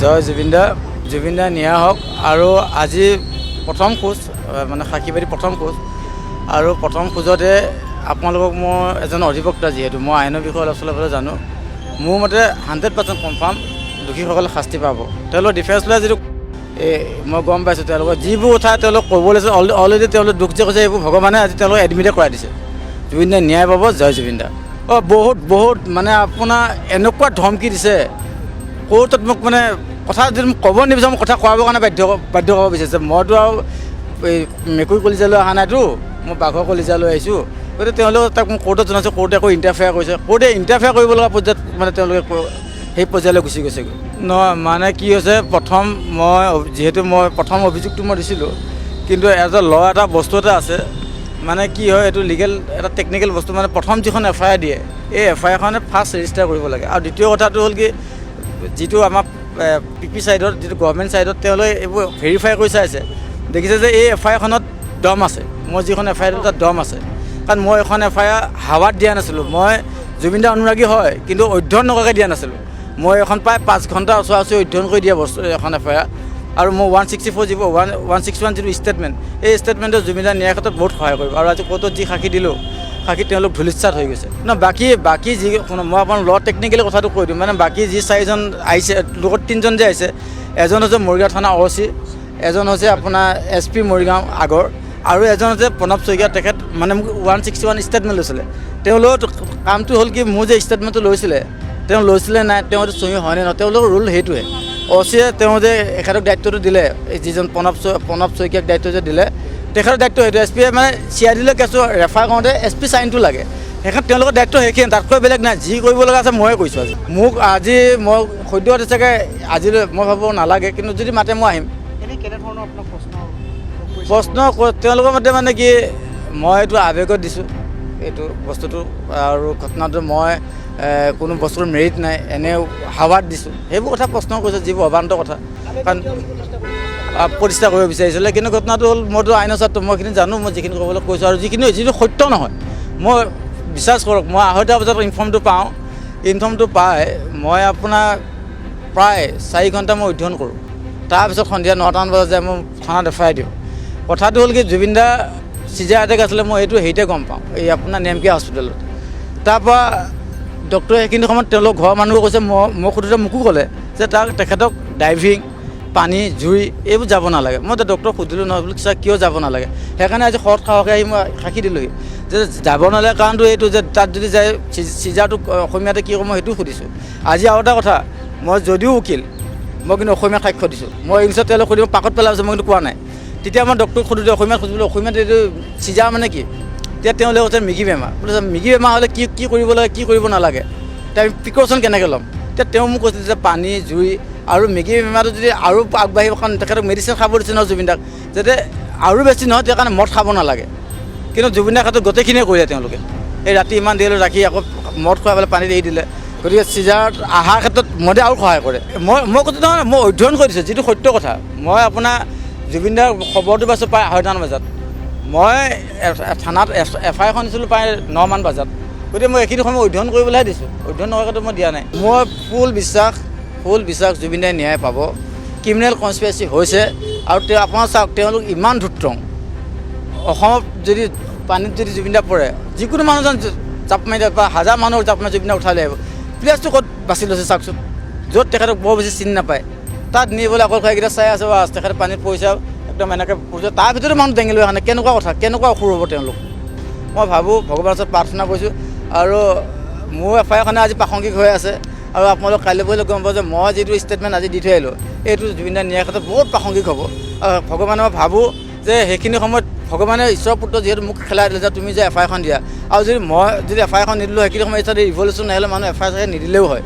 জয় জুবিন দা। জুবিন দা ন্যায় হওক। আৰু আজি প্ৰথম খোজ, মানে সাক্ষীবাদী প্ৰথম খোজ, আৰু প্ৰথম খোজতে আপোনালোকক মই এজন অধিবক্তা, যিহেতু মই আইনৰ বিষয়ে অলপ চলপ হ'লেও জানো, মোৰ মতে 100% কনফাৰ্ম দোষীসকলে শাস্তি পাব। তেওঁলোকৰ ডিফেন্স লয় যিটো, এই মই গম পাইছোঁ, তেওঁলোকৰ যিবোৰ কথা তেওঁলোক ক'ব লৈছে, অলৰেডি তেওঁলোক দুখ যে কৈছে, এইবোৰ ভগৱানে আজি তেওঁলোকক এডমিটে কৰাই দিছে। জুবিন দাই ন্যায় পাব। জয় জুবিন দা। অঁ, বহুত বহুত মানে আপোনাৰ এনেকুৱা ধমকি দিছে কোৰ্টত মোক, মানে কথা যদি মোক ক'ব নিবিচাৰোঁ, মোক কথা কোৱাবৰ কাৰণে বাধ্য বাধ্য কৰিব বিচাৰিছে। মইতো আৰু এই মেকুৰী কলিজা লৈ অহা নাইতো, মই বাঘৰ কলিজা লৈ আহিছোঁ। গতিকে তেওঁলোকে তাক মোক কোৰ্টত জনাইছোঁ, কোৰ্টে আকৌ ইণ্টাৰফেয়াৰ কৰিছে। কোৰ্টে ইণ্টাৰফেয়াৰ কৰিব লগা পৰ্যায়ত মানে তেওঁলোকে সেই পৰ্যায়লৈ গুচি গৈছেগৈ। নহয়, মানে কি হৈছে, প্ৰথম মই যিহেতু মই প্ৰথম অভিযোগটো মই দিছিলোঁ, কিন্তু এজ এ ল এটা বস্তু এটা আছে, মানে কি হয়, এইটো লিগেল এটা টেকনিকেল বস্তু, মানে প্ৰথম যিখন এফ I R দিয়ে, এই এফ আই আৰখনে ফাৰ্ষ্ট ৰেজিষ্টাৰ কৰিব লাগে। আৰু দ্বিতীয় কথাটো হ'ল কি, যিটো আমাৰ পি পি ছাইডত, যিটো গভৰ্ণমেণ্ট ছাইডত, তেওঁলোকে এইবোৰ ভেৰিফাই কৰি চাইছে, দেখিছে যে এই এফ আই আৰখনত দম আছে। মই যিখন এফ I R, তাত দম আছে। কাৰণ মই এখন এফ I R হাৱাত দিয়া নাছিলোঁ। মই জুবিন দাৰ অনুৰাগী হয়, কিন্তু অধ্যয়ন নকৰাকৈ দিয়া নাছিলোঁ। মই এখন প্ৰায় 5 ঘণ্টা ওচৰা ওচৰি অধ্যয়ন কৰি দিয়া বস্তু এখন এফ I R. আৰু মোৰ 164 যিবোৰ 161 যিটো ষ্টেটমেণ্ট, এই ষ্টেটমেণ্টে জুবিন দাৰ ন্যায়ৰ ক্ষেত্ৰত বহুত সহায় কৰিব। আৰু আজি কোৰ্টত যি সাক্ষী দিলোঁ, সাক্ষী তেওঁলোক ধূলিসাৎ হৈ গৈছে ন। বাকী বাকী যি, শুনক, মই আপোনাৰ ল টেকনিকেলি কথাটো কৈ দিওঁ। মানে বাকী যি চাৰিজন আহিছে, লগত তিনিজন যে আহিছে, এজন হৈছে মৰিগাঁও থানা অ' চি, এজন হৈছে আপোনাৰ এছ পি মৰিগাঁও আগৰ, আৰু এজন হৈছে প্ৰণৱ শইকীয়া। তেখেত মানে মোক 161 ষ্টেটমেণ্ট লৈছিলে। তেওঁলোকৰ কামটো হ'ল কি, মোৰ যে ষ্টেটমেণ্টটো লৈছিলে, তেওঁ লৈছিলে নাই, তেওঁ এইটো চহী হয়নে নহয়, তেওঁলোকৰ ৰোল সেইটোৱে। অ' চিয়ে তেওঁ যে এখেতক দায়িত্বটো দিলে, এই যিজন প্ৰণৱ শইকীয়াক দায়িত্ব যে দিলে, তেখেতৰ দায়িত্ব সেইটো। এছ পিয়ে মানে চি I ডিলৈ কেছটো ৰেফাৰ কৰোঁতে এছ পি চাইনটো লাগে। সেইখন তেওঁলোকৰ দায়িত্ব সেইখিনি, তাতকৈ বেলেগ নাই। যি কৰিব লগা আছে ময়ে কৰিছোঁ। আজি মোক আজি মই সদ্যহতে চাগে আজিলৈ মই ভাবোঁ নালাগে, কিন্তু যদি মাতে মই আহিম। এনেই কেনেধৰণৰ আপোনাক প্ৰশ্ন কৰিছে? প্ৰশ্ন তেওঁলোকৰ মতে মানে কি, মই এইটো আৱেগত দিছোঁ এইটো বস্তুটো, আৰু ঘটনাটো মই কোনো বস্তুৰ মেৰিট নাই, এনে হাৱাত দিছোঁ, সেইবোৰ কথা প্ৰশ্ন কৰিছে, যিবোৰ অবান্ত কথা। কাৰণ প্ৰতিষ্ঠা কৰিব বিচাৰিছিলে। কিন্তু ঘটনাটো হ'ল, মইতো আইনৰ ছাত্ৰ, মই এইখিনি জানো। মই যিখিনি ক'বলৈ কৈছোঁ আৰু যিখিনি যিটো সত্য নহয়, মই বিশ্বাস কৰক, মই 2:30 বজাত ইনফৰ্মটো পাওঁ। ইনফৰ্মটো পাই মই আপোনাৰ প্ৰায় 4 ঘণ্টা মই অধ্যয়ন কৰোঁ। তাৰপিছত সন্ধিয়া 9টামান বজাত যাই মই থানাত এফ I R দিওঁ। কথাটো হ'ল কি, জুবিন দা চিজাৰ এটেক আছিলে, মই এইটো হেৰিতে গম পাওঁ, এই আপোনাৰ নেমকেয়াৰ হস্পিটেলত। তাৰপৰা ডক্টৰে সেইখিনি সময়ত তেওঁলোক ঘৰৰ মানুহো কৈছে, মই সোধোতে মোকো ক'লে যে তাক তেখেতক ড্ৰাইভিং, পানী, জুই এইবোৰ যাব নালাগে। মই ডক্টৰক সুধিলোঁ নহয় বোলো, ছাৰ, কিয় যাব নালাগে? সেইকাৰণে আজি সৎ সাহসে আহি মই সাক্ষী দিলোঁহি যে যাব নালাগে কাৰণটো এইটো যে তাত যদি যায় চিজাৰটো অসমীয়াতে কি ক'ম, মই সেইটোও সুধিছোঁ আজি। আৰু এটা কথা, মই যদিও উকিল, মই কিন্তু অসমীয়াত সাক্ষ্য দিছোঁ। মই ইংলিছত তেওঁলোক সুধিব পাকত পেলাই আছে, মই কিন্তু কোৱা নাই। তেতিয়া মই ডক্টৰক সোধোঁতে অসমীয়াত সুধিলোঁ, অসমীয়াত এইটো চিজাৰ মানে কি? তেতিয়া তেওঁলোকে কৈছে মৃগী বেমাৰ। বোলে মৃগী বেমাৰ হ'লে কি কি কৰিব লাগে, কি কৰিব নালাগে, তেতিয়া আমি প্ৰিকশ্যন কেনেকৈ ল'ম? তেতিয়া তেওঁ মোক কৈছিল যে পানী, জুই আৰু মৃগী বেমাৰটো যদি আৰু আগবাঢ়িব, কাৰণ তেখেতক মেডিচিন খাব দিছে নহয় জুবিন দাক, যাতে আৰু বেছি নহয়, সেইকাৰণে মদ খাব নালাগে। কিন্তু জুবিন দাৰ ক্ষেত্ৰত গোটেইখিনিয়ে কৰিলে তেওঁলোকে। এই ৰাতি ইমান দেৰিলৈ ৰাখি আকৌ মদ খুৱাই পেলাই পানীত এৰি দিলে। গতিকে চিজাৰত অহাৰ ক্ষেত্ৰত মদে আৰু সহায় কৰে। মই কৈছোঁ নহয়, মই অধ্যয়ন কৰি দিছোঁ যিটো সত্য কথা। মই আপোনাৰ জুবিন দাৰ খবৰটো পাইছোঁ প্ৰায় 2:30মান বজাত। মই থানাত এফ আই আৰখন দিছিলোঁ প্ৰায় 9মান বজাত। গতিকে মই এইখিনি সময় অধ্যয়ন কৰিবলৈহে দিছোঁ, অধ্যয়ন নকৰাকৈতো মই দিয়া নাই। মই ফুল বিশ্বাস, ফুল বিশ্বাস, জুবিন দাই ন্যায় পাব। ক্ৰিমিনেল কনস্পিৰেচি হৈছে। আৰু তেওঁ আপোনাৰ চাওক, তেওঁলোক ইমান ধূৰ্ত, অসমত যদি পানীত যদি জুবিন দা পৰে, যিকোনো মানুহজন জাপ মাৰি দিয়ে বা হাজাৰ মানুহক জাপ মাৰি জুবিন দা উঠাই লৈ আহিব। প্লেচটো ক'ত বাছি লৈছে চাওকচোন, য'ত তেখেতক বৰ বেছি চিনি নাপায়, তাত নিবলৈ অকল সেইকেইটা চাই আছে, বাছ তেখেতে পানীত পৰিছে, একদম এনেকৈ পৰিছে, তাৰ ভিতৰতো মানুহ দাঙি লৈ অহা নাই। কেনেকুৱা কথা, কেনেকুৱা অসুৰ হ'ব তেওঁলোক? মই ভাবোঁ, ভগৱানৰ ওচৰত প্ৰাৰ্থনা কৰিছোঁ। আৰু মোৰ এফ আই আৰখনে আজি প্ৰাসংগিক হৈ আছে। আৰু আপোনালোক কাইলৈ পৰহিলৈ গম পাব যে মই যিটো ষ্টেটমেণ্ট আজি দি থৈ আহিলোঁ, এইটো জুবিন দাৰ ন্যায়ৰ ক্ষেত্ৰত বহুত প্ৰাসংগিক হ'ব। আৰু ভগৱানে, মই ভাবোঁ যে সেইখিনি সময়ত ভগৱানে, ঈশ্বৰৰ পুত্ৰ যিহেতু, মোক খেলাই দিলে যে তুমি যে এফ আই আৰখন দিয়া। আৰু যদি মই যদি এফ আই আৰখন নিদিলোঁ, সেইখিনি সময়ত যদি ৰিভলিউশ্যন নাহিলে, মানুহ এফ I R নিদিলেও হয়।